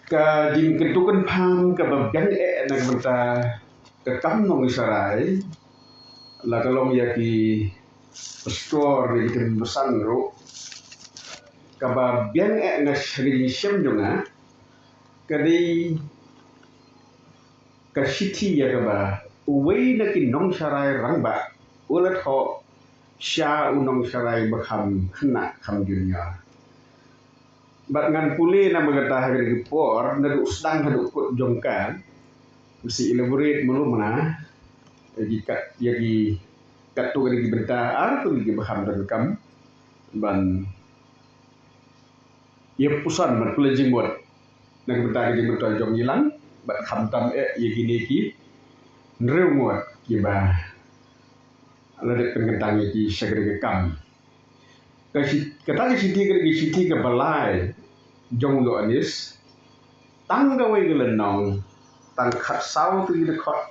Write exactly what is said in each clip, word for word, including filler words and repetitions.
Ka jingkyntu kynpham kaba biang eh na ka bynta ka kam nongsharai, la ka long ïa ki pastor ne ki tymmen basan ruh, kaba biang eh na ka jingshem jong nga, ka dei ka shithi ïa kaba uwei na ki nongsharai rangbah u la thoh sha u nongsharai ba kham khynnah kham junior. Bad ngan pule namar kata ha kine ki por, naduh sdang haduh kut jong ka, masi elaborate malu mana ïa ki kat, ïa ki katto katne ki bynta ar tylli kiba kham donkam ban ïa puson ban pynleit jingmut na ka bynta ka jingmyntoi jong ngi lang, bad khamtam eh ïa kine ki hynriew ngut kiba la dep pynkyntang ïa ki sha kane ka kam. Ka shi-, kata ka shithi ka dei ka shithi kaba lai jong u Ïoannis. Tang kawei ka lynnong, tang khatsaw tylli dkhot,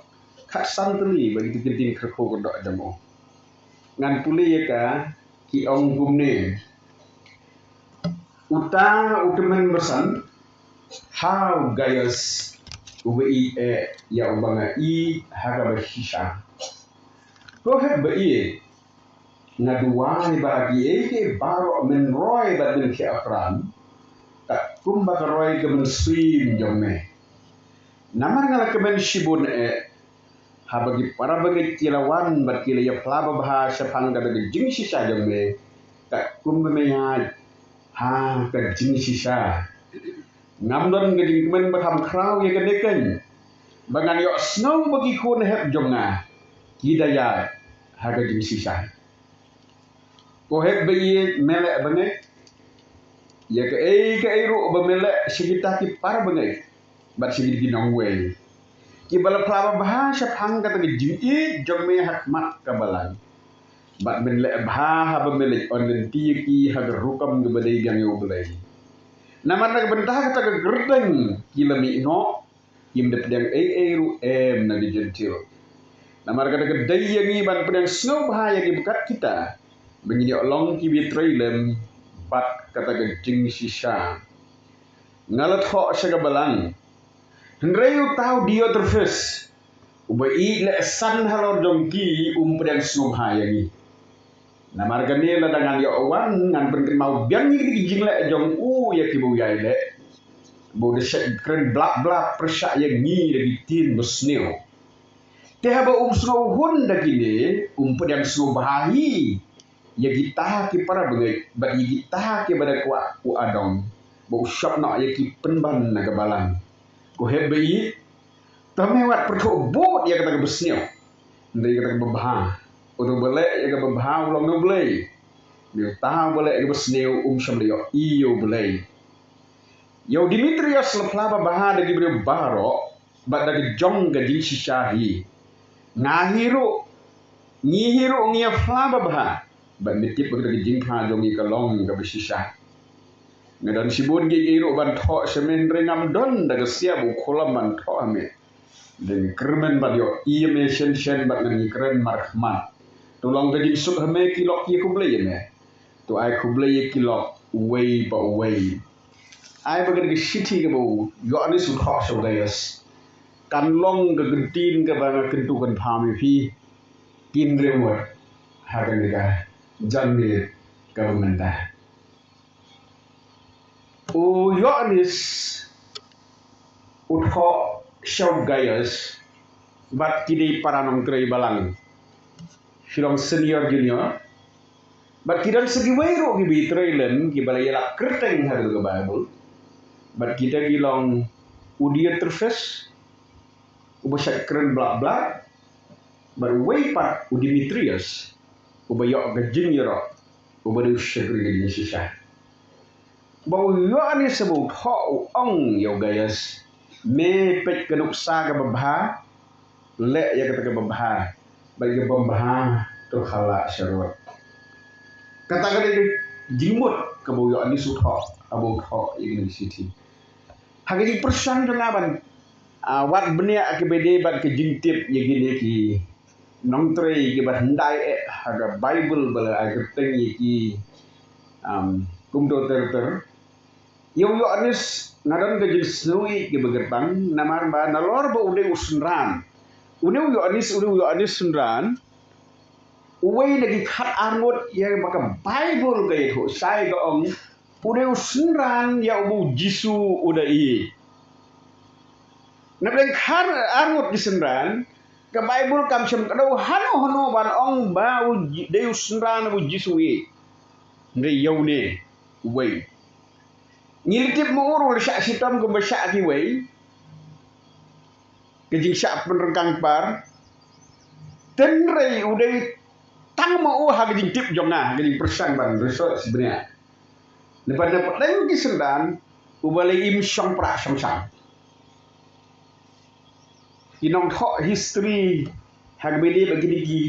khatsan tylli bad ki ktien kyrkhu kyrdoh jong u. Ngan pule ïa ka, ki ong kumne: Uta u tymmen basan, ha u Gaios, uba ïeit eh ïa uba nga ïeit ha kaba shisha. Ko hep ba ïeit, nga duwai ba ha kiei kiei baroh men roi bad men khie akran, kat kumba ka roi ka mynsiem jong me. Namar nga la kmen shibun eh, haba ki para bangeit ki la wan bad ki la ïa phla babha shaphang kata ka jingshisha jong me, kat kumba me ïaid ha ka jingshisha. Ngam don ka jingkmen ba kham khraw ïa kane keiñ, ba ngan ïohsngew ba ki khun hep jong nga ki da ïaid ha ka jingshisha. Ko hep ba ïeit, me leh bangeit ïa kaei kaei ruh ba me leh sha kita ki para bangeit bad sha kita ki nongwei, kiba la phla babha shaphang kata ka jingïeit jong me ha khmat ka balang. Bad men leh bha haba me leit on lynti ïa ki ha ka rukom kaba dei biang ïa U Blei. Namar na ka bynta kata ka kyrteng ki la mih noh, kim da pdiang ei ei ruh em na ki Jentil. Namar kata ka dei ïa ngi ban pdiang sngewbha ïa ki bad kat kita, ba ngin ïoh long kiba trei lem bad kata ka jingshisha. Nga la thoh sha ka balang, hynrei uta u Diotrephes, uba ïeit leh san halor jong ki, um pdiang sngewbha ïa ngi. Namar kane lada ngan ïoh wan, ngan pynkynmaw biang ïa ki jingleh jong u ïa kiba u ïai leh, ba u da shait kren blap blap pyrshah ïa ngi da ki ktien basniew. Te haba um sngewhun da kine, um pdiang sngewbha hi ïa kita ki para bangeit bad ïa kita kiba da kwah u adong, ba u shop noh ïa ki pynban na ka balang. Ko hep ba ïeit, to me wat pyrthuh bud ïa kata kaba sniew, hynrei ïa kata kaba bha. Uta uba leh ïa kaba bha u long na U Blei, ne uta uba leh ïa kaba sniew um shym la ïohi ïa U Blei. Ïa u Dimitrios la phla babha da ki briew baroh bad da ka jong ka jingshisha hi. Nga hi ruh, ngi hi ruh ngi ïa phla babha, bad me tip ba kata ka jingphla jong ngi ka long kaba shisha. Nga don shibun kiei kiei ruh ban thoh sha me, hynrei ngam don da ka sia ba u khulom ban thoh ha me. Dang kyrmen ban ïohi ïa me shen shen bad ngan ïakren markhmat. To long ka jingsuk ha me, ki lok ïa khublei ïa me. To ai khublei ïa ki lok uwei pa uwei. Ai ba kane ka shithi kaba u Ïoannis u thoh sha u Gaios kan long ka kyntien kaba nga kyntu kynpham ïa phi, ki hynriew ngut ha kane ka janmiet kaba mynta. U Ïoannis u thoh sha u Gaios bad ki dei para nongtrei balang, ki long senior junior, bad ki don sa kiwei ruh kiba trei lem kiba la ïalap kyrteng ha ka Baibl. Bad kita ki long u Diotrephes, uba shait kren blap blap, bad uwei pat u Dimitrios, uba ïoh ka jingïaroh, uba dei u shakri ka jingshisha. Ba u Ïoannis haba u thoh u ong ïa u Gaios, me peit ka nuksa kaba bha, leh ïa kata kaba bha, bad kaba bha to khala sharud. Kata ka dei ka jingmut kaba u Ïoannis u thoh haba u thoh ïa kane ka shithi. Ha ka jingpyrshang jong nga ban, ah, wad bniah kiba dei bad ka jingtip ïa kine ki nongtrei kiba hyndai eh ha ka Baibl ba la ai kyrteng ïa ki, um, kumto ter ter. Ïa u Ïoannis Nga don ka jingsngewsih kaba kyrpang, namar ba nalor ba u dei u synran. Une u Ïoannis, une u Ïoannis synran. Uwei na ki khat arngut ïa ba ka Baibl ka ïathuh shai ka ong, u dei u synran ïa uba u Jisu u da ïeit. Na pdeng khat arngut ki synran, ka Baibl kam shym kdew hano hano ban ong ba u Ji-, dei u synran uba u Jisu u ïeit. Hynrei ïa une uwei. Ngi la tip mo u ruh la shah shitom kumba shah kiwei. Ka jingshah pynryngkang par. Hynrei u dei tang mo u ha ka jingtip jong nga, ha ka jingpyrshang ban research bniah. Lypa na pdeng ki synran, uba la im shong prah shong shang. Ki nongthoh history, ha kaba ïadei bad kine ki,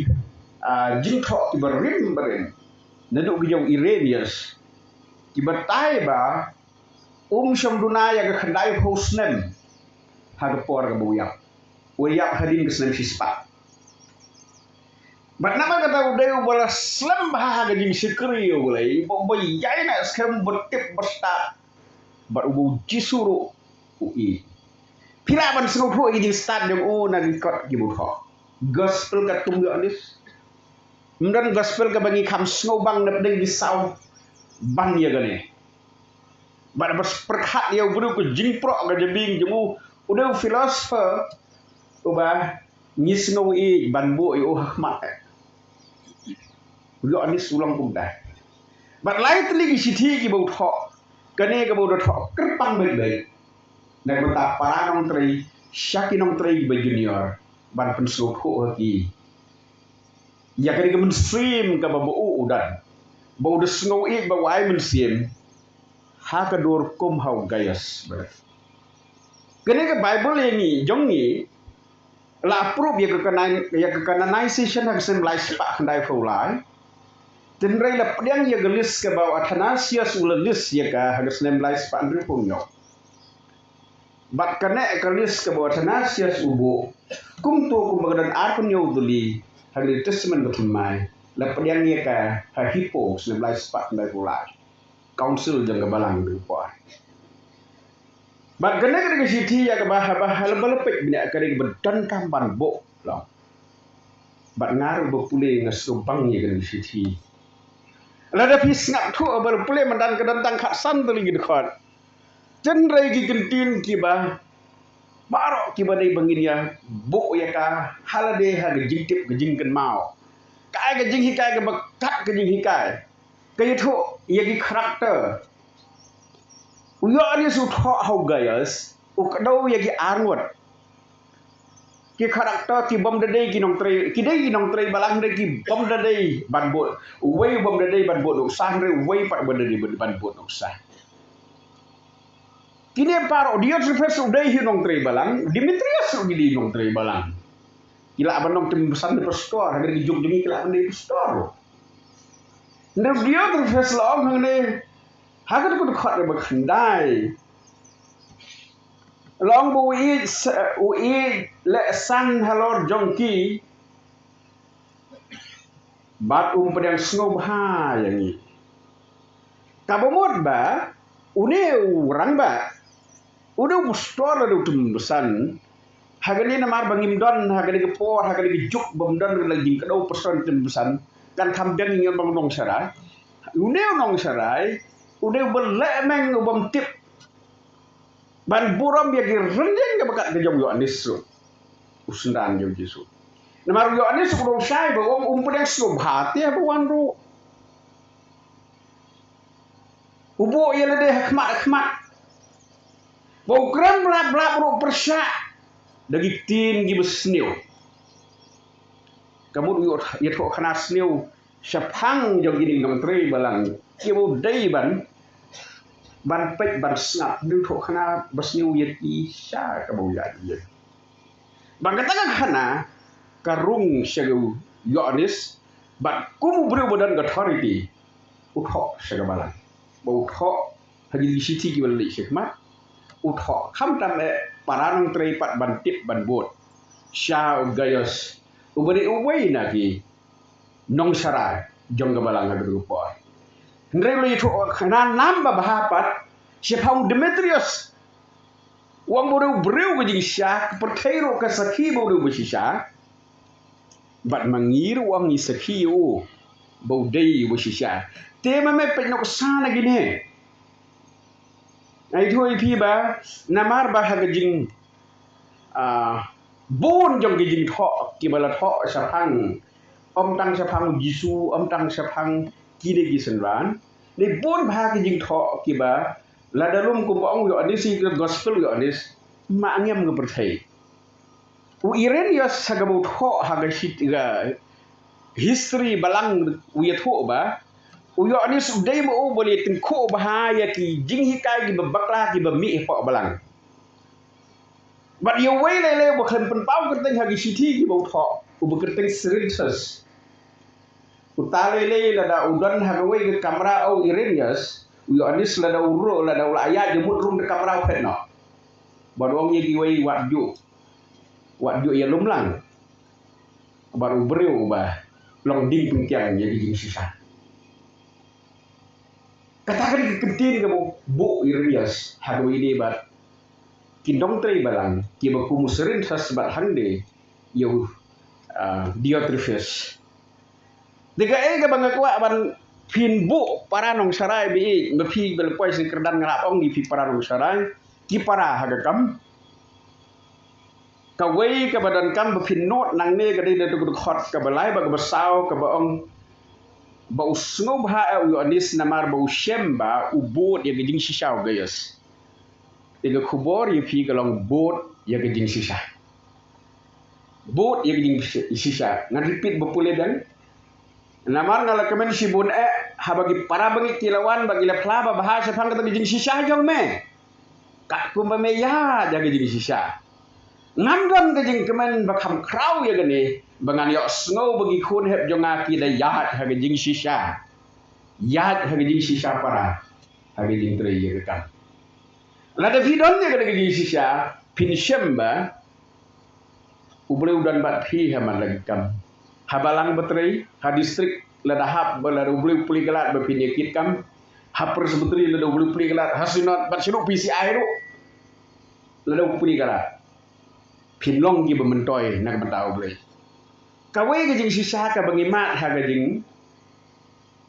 ah, jingthoh kiba rim ba rim. Naduh ki jong u Irenaeus. Ki batai ba um shym duna ïa ka khyndaiphew snem ha ka por kaba u ïap. U ïap hadien ka snem shispah. Bad namar kata u dei uba la slem bha ha ka jingshakri ïa U Blei, uba, uba ïaineh skhem, uba tip ba stad. Bad uba u Jisu ruh u ïeit. Phi lah ban sngewthuh ïa ka jingstad jong u na ki kot kiba u thoh. Gospel katkum u Ïoannis. Ym don gospel kaba ngi kham sngewbang na pdeng ki saw ban ïa kane. Bad ba pyrkhat ïa u briew ka jingpyrkhat ka jabieng jong u, u dei u philosopher uba ngi sngew ïeit ban buh ïa u ha khmat. U Ïoannis u long kumta. Bad lai tylli ki shithi kiba u thoh, kane kaba u da thoh kyrpang beit beit na ka bynta para nongtrei, sha ki nongtrei kiba junior, ban pynsngewthuh ha ki ïa kane ka mynsiem kaba ba u u don, ba u da sngew ïeit, ba u ai mynsiem ha ka dur kum ha u Gaius. Kane ka Baibl ïa ngi, jong ngi, la approve ïa ka canon-, ïa ka canonization ha ka snem lai spah khyndaiphew lai. Hynrei la pdiang ïa ka list kaba u Athanasius u la list ïa ka ha ka snem lai spah hynriewphew hynñiew. Bad kane ka list kaba u Athanasius u buh, kumto kumba ka don arphew hynñiew tylli ha ka Testament Bathymmai, la pdiang ïa ka ha Hippo snem lai spah khyndaiphew lai. Council jong ka balang ka por. Bad kane ka dei ka shithi ïa kaba, haba, haba la peit bniah, ka dei kaba donkam ban buh long. Bad nga ruh ba pule nga sngewbang ïa kane ka shithi. Lada phi sngap thuh ba la pule mynta ka don tang khatsan tylli ki dkhot. Hynrei ki kyntien kiba baroh kiba dei ba ngin ïa buh ïa ka ha lade ha ka jingtip ka jingkynmaw. Ka ai ka jinghikai kaba kat ka jinghikai. Ka ïathuh ïa ki character. U Ïoannis u thoh ha u Gaius, u kdew ïa ki arngut. Ki character ki bym da dei ki nongtrei, ki dei ki nongtrei balang, hynrei ki bym da dei ban bud. Uwei u bym da dei ban bud nuksa, hynrei uwei pat u bym da dei ban bud nuksa. Kine baroh, Diotrephes u dei hi u nongtrei balang, Demetrius u dei hi u nongtrei balang. Ki lah ban long tymmen basan ne pastor, ha kane ka juk jong ngi ki lah ban dei pastor. Hynrei Diotrephes la ong hangne, ha kane ka dkhot kaba khyndai. La ong ba u ïeit, u ïeit leh san halor jong ki. Bad um pdiang sngewbha ïa ngi. Kaba mut ba une u rangbah, une u pastor lada u tymmen basan, ha kane namar ba ngim don ha kane ka por, ha kane ka juk, bym don la jingkdew pastor tymmen basan, kan kham biang ïa ngi ban nongsharai. Une u nongsharai, une uba lehmeng, u bym tip ban burom ïa ki rynïeng kaba kat ka jong u Ïoannis ruh, u synran jong u Jisu. Namar u Ïoannis u dang shai ba u ong um pdiang sngewbha te ba wan ruh. U buh ïa lade ha khmat ha khmat. Ba u kren bla bla ruh pyrshah da ki ktien kiba sniew. Ka mut u ïathuh khana sniew shaphang jong kine ki nongtrei balang kiba u dei ban, ban peit ban sngap, u ïathuh khana ba sniew ïa ki sha kaba u ïaid ïa. Bad kata ka khana ka rung sha u Ïoannis, bad kum u briew ba don ka authority, u thoh sha ka balang. Ba u thoh ha kine ki shithi kiba la leit shakhmat, u thoh khamtam eh para nongtrei pat ban tip ban bud sha u Gaius, uba dei uwei na ki nongsharai jong ka balang ha kata ka por. Hynrei u la ïathuh khana nam babha pat shaphang u Demetrius, U ong ba u dei u briew ka jingshisha, ka pyrthei ruh ka sakhi ba u dei u bashisha. Bad ma ngi ruh u ong ngi sakhi ïa u ba u dei u bashisha. Te ma me peit nuksa na kine. Ai thu ai phi ba namar ba ha ka jing, ah, bun jong ki jingthoh kiba la thoh shaphang, ym tang shaphang u Jisu, ym tang shaphang kine ki synran. Dei bun bha ki jingthoh kiba lada lum kumba ong u Ïoannis, ïa ka gospel u Ïoannis, ma ngem ka pyrthei. U Irenaeus ha kaba u thoh ha ka hit-, ka history balang u ïathuh ba u Ïoannis u dei ma u ba leh tyngkhuh bha ïa ki jinghikai kiba bakla kiba mih hapoh balang. Bad ïa uwei lei lei uba khlem pynpaw kyrteng ha ki shithi kiba u thoh, uba kyrteng Cerinthus. Uta lei lei lada u don ha kawei ka kamra, u Irenaeus, u Ïoannis lada u rung, lada u la ïaid ïa mut rung ka kamra u phet noh. Bad u ong ïa kiwei wat ju, wat ju ïalum lang bad u briew uba long ding pynkiang ïa ki jingshisha. Kata ka dei ka kyntien kaba buh u Irenaeus ha kawei de bad ki nongtrei balang kiba kum u Cerinthus bad hangne ïa u, ah, Diotrephes. Te kaei kaba nga kwah ban phin buh para nongshakri ba ïeit, ba phi ba la poi sha kyrdan nga hap ong ïa phi para nongshakri, ki para ha ka kam. Kawei kaba donkam ba phin note nangne ka dei da ka dkhot kaba lai bad kaba saw kaba ong ba u sngewbha ïa u Ïoannis namar ba u shem ba u bud ïa ka jingshisha u Gaius. Te ka khubor ïa phi ka long bud ïa ka jingshisha. Bud ïa ka jingshisha. Ngan repeat ba pule biang. Namar nga la kmen shibun eh, haba ki para bangeit ki la wan bad ki la phla ba bha shaphang kata ka jingshisha jong me. Katkum ba me ïaid ha ka jingshisha. Ngam don ka jingkmen ba kham khraw ïa kane, ba ngan ïohsngew ba ki khun hep jong nga ki da ïaid ha ka jingshisha. Ïaid ha ka jingshisha para ha ka jingtrei ïa ka kam. Lada phi don ïa kata ka jingshisha, phin shem ba u briew u don bad phi ha man la ka kam. Ha balang ba trei, ha district lada hap ba lada u briew u plie ka lad ba phin ïa kit kam. Ha presbytery lada u briew u plie ka lad, ha synod bad sha ruh P C I ruh. Lada u plie ka lad, phin long kiba myntoi na ka bynta u Blei. Kawei ka jingshisha kaba ngi mad ha ka jing,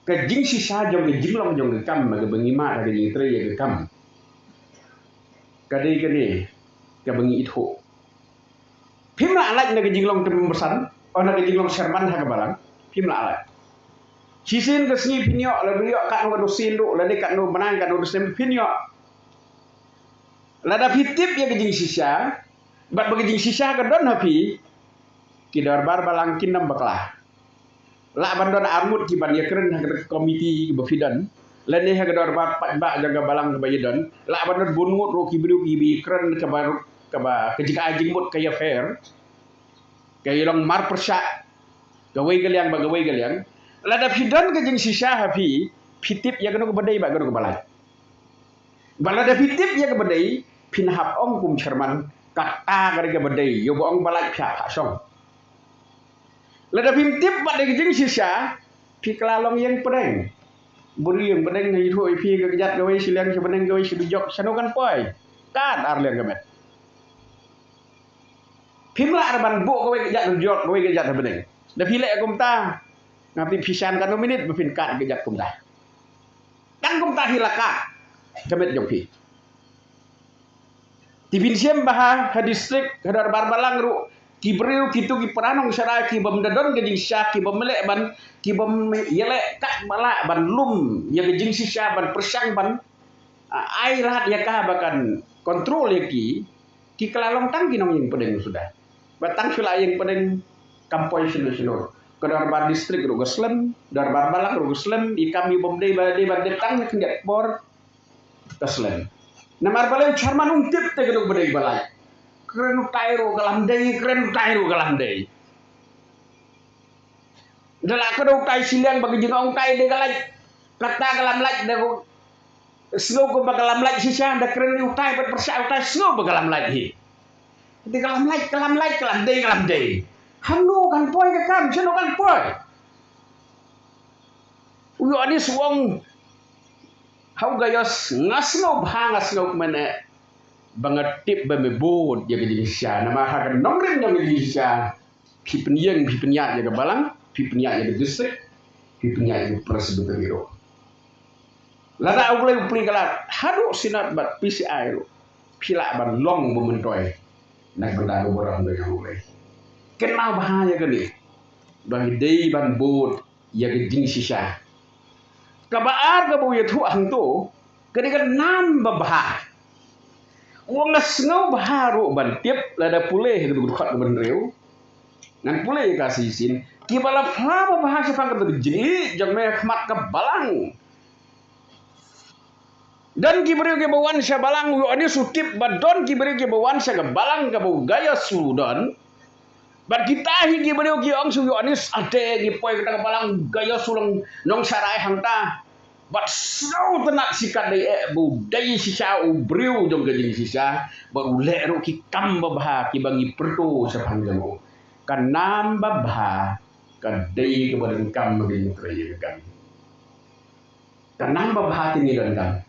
ka jingshisha jong ka jinglong jong ka kam, kaba ngi mad ha ka jingtrei ïa ka kam. Ka dei kane kaba ngi ithuh. Phim lah lait na ka jinglong tymmen basan, o na ka jinglong chairman ha ka balang. Phim lah lait. Shisien ka sngi phin ïoh, lada ïoh katno ka dusien ruh, lada katno bnai katno dusien phin ïoh. Lada phi tip ïa ka jingshisha, bad ba ka jingshisha ka don ha phi, ki dorbar balang kin ym bakla. Lah ban don arngut kiban ïakren ha ka komiti ba phi don, lane ha ka dorbar paidbah jong ka balang kaba ïa don. Lah ban don bun ngut ruh ki briew kiba ïakren kaba, kaba ka jingaiei jingmut ka ïa fair, ka ïa long marpyrshah kawei ka liang bad kawei ka liang. Lada phi don ka jingshisha ha phi, phi tip ïa kano kaba dei bad kano kaba lait. Bad lada phi tip ïa kaba dei, phin hap ong kum chairman, kata ka dei kaba dei, ïoh ba ong ba lait phi hap shong. Lada phim tip bad dei ka jingshisha, phi kylla long ïeng pdeng. Bun ïeng pdeng, nga ithuh ïa phi, ka kjat kawei shiliang sha bneng, kawei sha dujok, shano kan poi? Kat ar liang ka met. Phim lah ruh ban buh kawei ka kjat dujok, kawei ka kjat bneng. Da phi leh kumta, nga tip phi shan katno minit ba phin kat ka kjat kumta. Tang kumta hi la kat ka met jong phi. Te phin shem ba ha, ha district, ha dorbar balang ruh, ki briew, kito ki para nongshakri kibym da don ka jingshisha, kibym leh ban, kibym ïaleh kat ba lah ban lum ïa ka jingshisha, ban pyrshang ban, ah, ai lad ïa ka ba kan control ïa ki, ki kylla long tang ki nongïeng pdeng suda. Bad tang shu la ïeng pdeng, kam poi shano shano. Ka dorbar district ruh ka slem, dorbar balang ruh ka slem, i kam i bym dei ba dei ban dep tang na khyndiat por ka slem. Namar balei? U chairman um tip te kano kaba dei ba lait. Kren utai ruh ka lam dei, kren utai ruh ka lam dei. Da lah ka dei utai shiliang ba ka jingong utai dei ka lait. Kata ka lam lait da ruh. Sngew kumba ka lam lait shisha, da kren utai bad pyrshah utai sngew ba ka lam lait hi. Dei ka lam lait, ka lam lait, ka lam dei, ka lam dei. Hangno kan poi ka kam, shano kan poi? U Ïoannis u ong ha u Gaios, nga sngew bha, nga sngew kmen eh. ba nga tip ba me bud ïa ka jingshisha. Namar ha ka nongrim jong ka jingshisha, phi pynïeng, phi pynïaid ïa ka balang, phi pynïaid ïa ka district, phi pynïaid ïa ka presbytery ruh. Lada U Blei u plie ka lad haduh synod bad P C I ruh, phi lah ban long ba myntoi na ka bynta ka burom ka jong U Blei. Kynmaw bha ïa kane, ba ngi dei ban bud ïa ka jingshisha. Kaba ar kaba u ïathuh hangto ka dei ka nam babha. U ong, nga sngewbha ruh ban tip, lada pule ha ka dkhot kaba hynriew, ngan pule ïa ka shisien, kiba la phla babha shaphang kata ka jingïeit jong me ha khmat ka balang. Don ki briew kiba wan sha balang, u Ïoannis u tip ba don ki briew kiba wan sha ka balang kaba u Gaios u don. Bad kita hi ki briew ki ong sha u Ïoannis, ate, ngi poi kata ka balang, u Gaios u long nongsharai hangta. Bad sngewtynnat shikatdei eh ba u dei shisha u briew jong ka jingshisha, bad u leh ruh ki kam babha kiba ngi pyrto shaphang jong u. Ka nam babha ka dei kaba donkam ha ka jingtrei ïa ka kam. Ka nam babha te ngi donkam.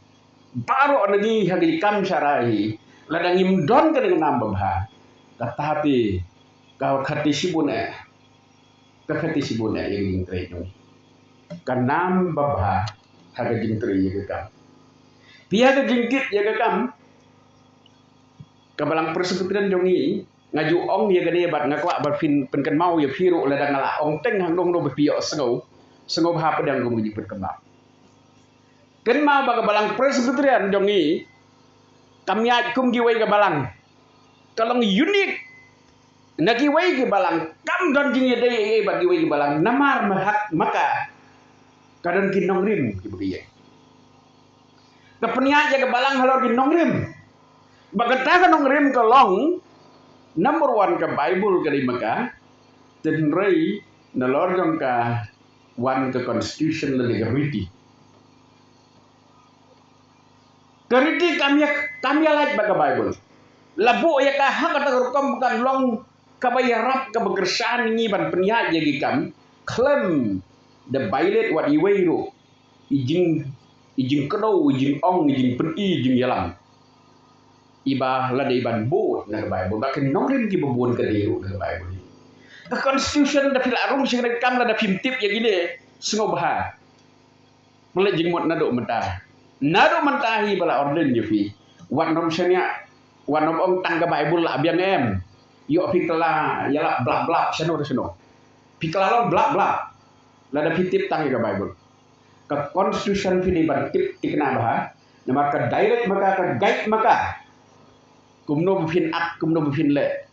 Baroh na ngi ha ka jingkam sharai hi, lada ngim don kane ka nam babha, kata te ka khati shibun eh. Ka khati shibun eh ïa ka jingtrei jong ngi. Ka nam babha ha ka jingtrei ïa ka kam. Phi ha ka jingkit ïa ka kam, ka balang Presbyterian jong ngi, nga ju ong ïa kane bad nga kwah ban pyn, pynkynmaw ïa phi ruh, lada nga la ong teng hangno hangno ba phi ïohsngew, sngewbha pdiang kum ka jingpynkynmaw. Kynmaw ba ka balang Presbyterian jong ngi kam ïaid kum kiwei ka balang. Ka long unique. Na kiwei ki balang kam don jingïadei ei ei bad kiwei ki balang, namar ma ha, ma ka, ka don ki nongrim kiba ki ïeng. Ka pynïaid ïa ka balang halor ki nongrim. Ba kata ka nongrim ka long, number one, ka Baibl ka dei ma ka, hynrei nalor jong ka wan ka constitution lane ka riti. Ka riti kam ïa, kam ïalait bad ka Baibl. La buh ïa ka ha kata ka rukom ba kan long kaba ïarap, kaba kyrshan ïa ngi ban pynïaid ïa ki kam, khlem da violate wat iwei ruh i jing, i jingkdew, i jingong, i jingpyni, i jingïalam. Iba la dei ban bud na ka Baibl, ba ki nongrim kiba bun ka dei ruh na ka Baibl. Ka constitution, da phi la rung sha kane ka kam lada phim tip ïa kine, sngewbha. Pynleit jingmut naduh mynta. Naduh mynta hi ba la ordain ïa phi. Wat nym shaniah, wat nym ong tang ka Baibl la biang em. Ïoh phi kylla ïalap blap blap shano re shano. Phi kylla long blap blap. Lada phi tip tang ïa ka Baibl. Ka constitution phi dei ban tip thikna bha. Namar ka direct ma ka, ka guide ma ka. Kumno ba phin act, kumno ba phin leh.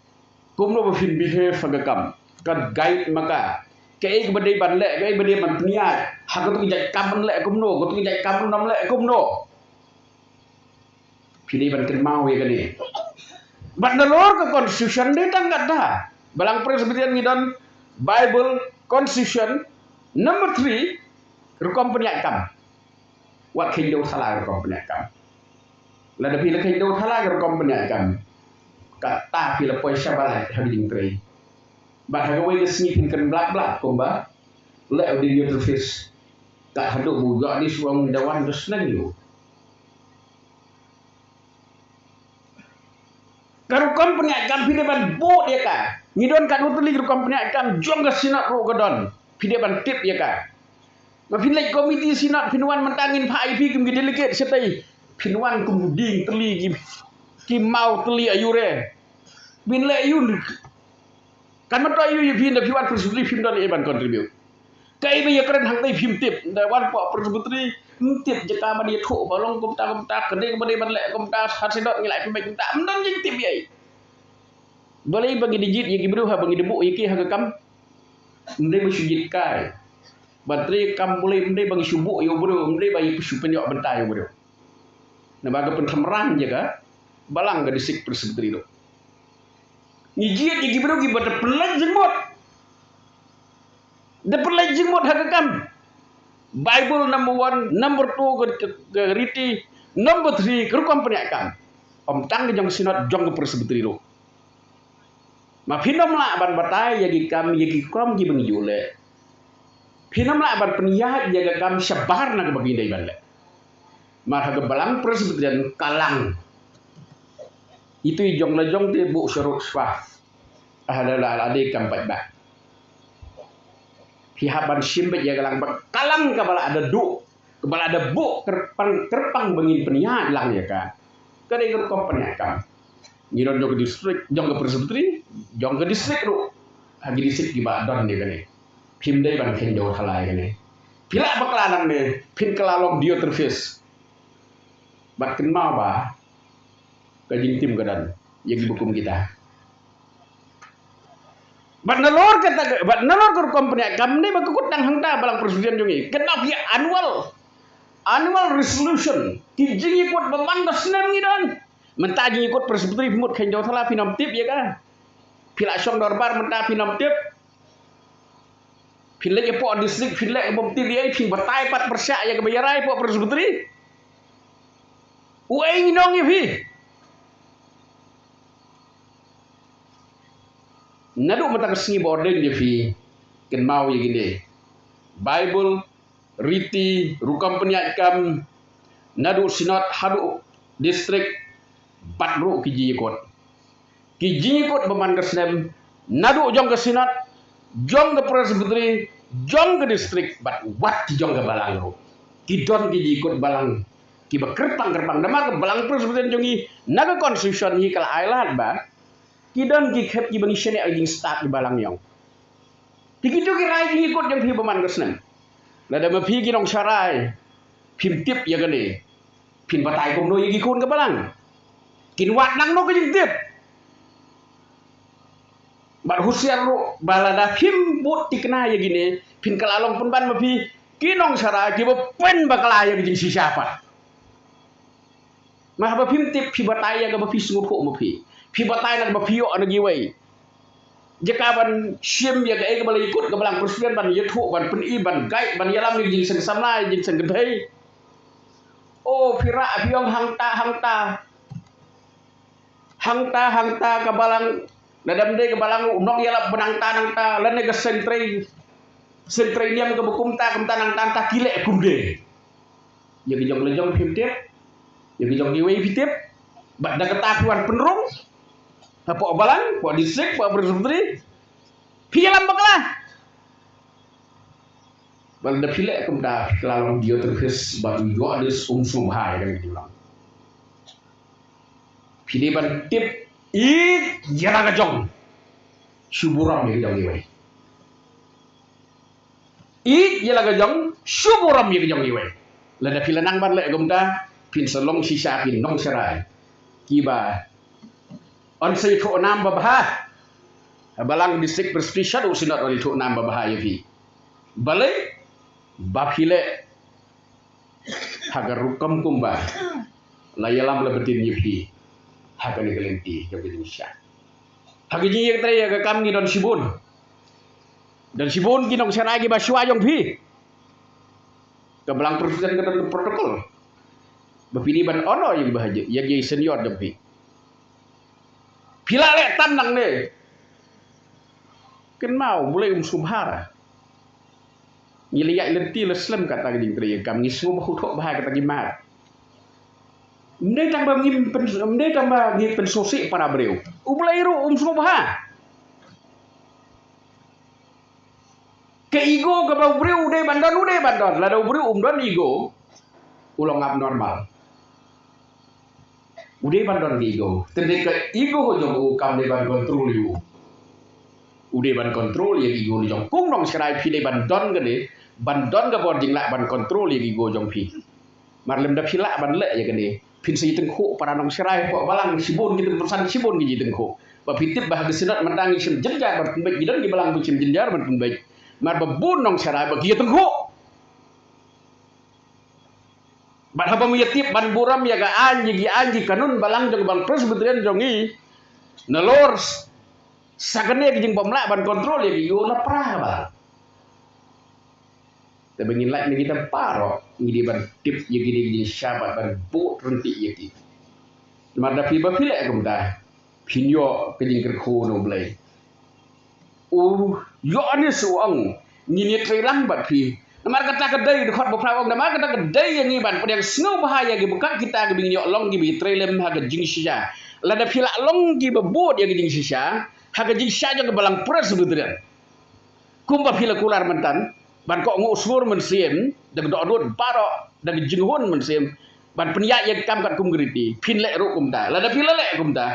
Kumno ba phin behave ha ka kam. Ka guide ma ka. Kaei kaba dei ban leh, kaei ba dei ban pynïaid. Ha kato ka jait kam ban leh kumno, kato ka jait kam ban ym leh kumno. Phi dei ban kynmaw ïa kane. Bad nalor ka constitution dei tang kata. Balang Presbyterian ngi don Baibl, constitution, number three, rukom pynïaid kam. Wat kheiñ dew thala rukom pynïaid kam. Lada phi la kheiñ dew thala rukom pynïaid kam, kata phi la poi shabar ha ka jingtrei. Bad ha kawei ka sngi phin kren blap blap kumba leh u Daniel Triffitt. Kat haduh ba u Ïoannis u ong da wan da sneng ïa u. Ka rukom pynïaid kam phi dei ban bud ïa ka. Ngi don katno tylli ka rukom pynïaid kam jong ka Synod ruh ka don. Phi dei ban tip ïa ka. Ma phin leit komiti Synod phin wan mynta ngin phah ïa phi kum ki delegate shatei. Phin wan kum dieng tylli ki, ki maw tylli aiu re. Phin leh aiu. Kan mynta aiu ïa phi, da phi wan Presbytery phim don ei ban contribute. Kaei ba ïakren hangtei phim tip, da wan pok Presbytery, ym tip jaka ban ïathuh ba long kumta kumta, ka dei ba dei ban leh kumta, ha Synod ngi lah pynbeit kumta, ym don jingtip ïa ei. Balei ba ngi da jied ïa ki briew haba ngi da buh ïa ki ha ka kam. Ym dei ba shu jied kai. Ba trei kam Blei ym dei ba ngi shu buh ïa u briew, ym dei ba ngi shu pynïoh bynta ïa u briew. Naba ka pynthamran ïa ka balang ka district Presbytery ruh. Ngi jied ïa ki briew kiba da pynlait jingmut. Da pynlait jingmut ha ka kam. Baibl number one, number two ka, ka, ka riti, number three ka rukom pynïaid kam. Ym tang ka jong ka Synod, jong ka Presbytery ruh. Ma phin ym lah ban batai ïa ki kam, ïa ki kam kiba ngi ju leh. Phin ym lah ban pynïaid ïa ka kam shabar na kaba ngi dei ban leh. Mar ha ka balang Presbyterian ka lang. Itu i jong la jong te buh sharud shwa. Ah, la la la de kam pat ba. Phi hap ban shim beit ïa ka lang ba ka lang kaba la da duh, kaba la da buh kyrpang kyrpang ba ngin pynïaid lang ïa ka. Ka dei ka rukom pynïaid kam. Ngi don jong ka district, jong ka presbytery, jong ka district ruh. Ha ki district kiba don ïa kane. Phim dei ban kheiñ jowthala ïa kane. Phi lah bakla nangne, phin kylla long Diotrephes. Bad kynmaw ba ka jingtim ka don ïa kiba kum kita. Bad nalor kata, bad nalor ka rukom pynïaid kam ne ba ka kut tang hangta balang presbyterian jong ngi. Kynmaw phi, annual, annual resolution, ki jingïakut ba man ka snem ngi don. Mynta jingïakut presbytery phi mut kheiñ jowthala phin ym tip ïa ka. Phi la shong dorbar mynta phin ym tip. Phin leit hapoh district, phin leit hapoh T D A, phin batai pat pyrshah ïa kaba ïarai hapoh presbytery. U ei ngi nong ïa phi. Naduh mynta ka sngi ba ordain ïa phi, kynmaw ïa kine: Bible, riti, rukom pynïaid kam, naduh synod haduh district, bad ruh ki jingïakut. Ki jingïakut ba man ka snem, naduh jong ka synod, jong ka presbytery, jong ka district, bad wat ki jong ka balang ruh. Ki don ki jingïakut balang kiba kyrpang kyrpang. Namar ka balang presbyterian jong ngi, na ka constitution hi ka la ai lad ba ki don ki khep kiba ngi shaniah jingstad ki balang ïong. Te kito ki rai jingïakut jong phi ba man ka snem. Lada ma phi ki nongsharai phim tip ïa kane, phin batai kumno ïa ki khun ka balang? Kin wad nangno ka jingtip? Bad husiar ruh ba lada phim bud thikna ïa kine, phin kylla long pynban ma phi ki nongsharai kiba pynbakla ïa ka jingshisha pat. Mar haba phim tip, phi batai ïa kaba phi sngewthuh ma phi. Phi batai na kaba phi ïoh na kiwei. Jaka ban shim ïa kaei kaba la ïakut ka balang presbyterian, ban ïathuh, ban pyni, ban guide, ban ïalam ïa ka jingseng samla, ïa ka jingseng kynthei. O, phi rah, phi ong hangta, hangta. Hangta, hangta ka balang, lada ym dei ka balang u nongïalap ba nangta nangta, lane ka seng trei, seng trei niam kaba kumta, kumta nangta nangta, ki leh kumne. Ïa ka jong la jong phim tip, ïa ka jong kiwei phi tip. Bad da kata phi wan pynrung hapoh balang, hapoh district, hapoh presbytery, phi ïalam bakla. Bad lada phi leh kumta, phi kylla long Diotrephes, bad u Ïoannis um sngewbha ïa kane ka jingïalam. Phi dei ban tip ïeit ïa la ka jong, shu burom ïa ka jong kiwei. Ïeit ïa la ka jong, shu burom ïa ka jong kiwei. Lada phi la nang ban leh kumta, phin sa long shisha ki nongsharai kiba yn sa ïathuh nam babha. Balang district presbytery shaduh synod yn ïathuh nam babha ïa phi. Balei? Ba phi leh ha ka rukom kumba la ïalam la btin ïa phi ha kane ka lynti jong ka jingshisha. Ha ka jingïatrei ïa ka kam ngi don shibun. Don shibun ki nongsharai kiba shuwa jong phi. Ka balang presbyterian ka don protocol ba phi dei ban honor ïa kiba ha, ïa ki senior jong phi. Phi la leh tam nangne. Kynmaw, U Blei um sngewbha. Ngi la ïaid lynti la slem kata ka jingtrei ïa ka kam, ngi sngewbha, sngewthuh bha ïa kata ki mat. Ym dei tang ba ngi pyn, ym dei tang ba ngi pynsngewsih para briew. U Blei ruh um sngewbha. Ka ego kaba u briew u dei ban don, u dei ban don. Lada u briew um don ego, u long abnormal. U dei ban don ka ego. Tang dei ka ego jong u kam dei ban control ïa u. U dei ban control ïa ka ego jong u. Kum nongsharai phi dei ban don kane, ban don ka bor jinglah ban control ïa ka ego jong phi. Mar lymda phi lah ban leh ïa kane, phin sa ïatyngkhuh para nongsharai hapoh balang, shibun ki tyngkhuh, shibun ki ïatyngkhuh. Ba phi tip ba ha ka synod mynta ngi shim jynjar ban pynbeit, ki don ki balang ba shim jynjar ban pynbeit. Mar ba bun nongsharai ba ki ïatyngkhuh. Bad haba me ïatip ban burom ïa ka aiñ, ïa ki aiñ ki kanun balang jong ka balang Presbyterian jong ngi, nalor sa kane ka jingbymlah ban control ïa ka ego na para balang. Te ba ngin lait na kita baroh, ngi dei ban tip ïa kine ki jingshisha bad ban bud ryntih ïa ki. Namar da phi, ba phi leh kumta, phin ïoh ka jingkyrkhu na U Blei. U Ïoannis u ong, ngin ïatrei lang bad phi. Namar kata ka dei, dkhot ba phra u ong, namar kata ka dei ïa ngi ban pdiang sngewbha ïa ki, ba kat kita kiba ngin ïoh long kiba ïatrei lem ha ka jingshisha. Lada phi la long kiba bud ïa ka jingshisha ha ka jingshisha jong ka Balang Presbyterian, kumba phi la kular mynta, ban kohnguh sur mynsiem da ka dohnud baroh, da ka jinghun mynsiem, ban pynïaid ïa ka kam katkum ka riti, phin leh ruh kumta. Lada phi la leh kumta,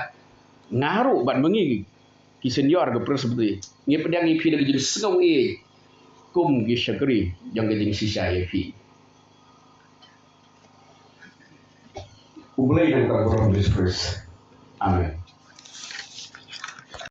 nga ruh bad ma ngi ki senior ka Presbytery ngi pdiang ïa phi da ka jingsngew ïeit kum ki shakri jong ka jingshisha ïa phi. U Blei nangta u Jisu Khrist. Amen.